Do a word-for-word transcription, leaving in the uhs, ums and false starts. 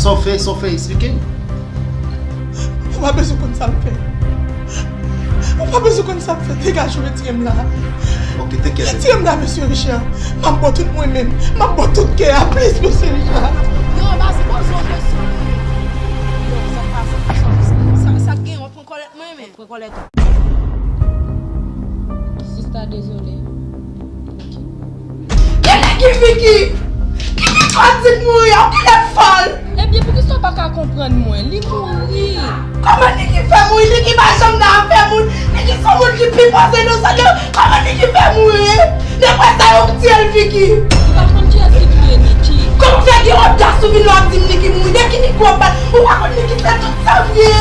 Sa w fè, sa w fè, eksplike m. Ou pa bezwen konn sa m fè. Ou pa bezwen konn sa m fè. Degaje w, retire m la. Ok, te kèt. Retire m la, mesye Richard. M ap ba w tout mwen menm. M ap ba w tout kè a, please, mesye Richard. Yo, baz, poze w kesyon. Yo, sa k pase? Sa, sa, sa k gen? W ap pran kòlèt mwen menm? Pran kòlèt ou. Sista, dezole. Kilè ki Vicky? Vicky sot di mouri an, kilè fòl? Ebyen, poukisa w pa ka konprann mwen? Li mouri. Kòman Niki fè mouri? Niki pa janm nan afè moun. Niki se moun ki pi pòze nan zòn yo. Kòman Niki fè mouri? Dapre sa yo di l, Vicky. Ou pa konn kiyès ki touye Niki? Kòman w fè gen odas ou vin la w ap di m Niki mouri? De ki Niki w ap pale? Ou pa konn Niki se tout sa m ye?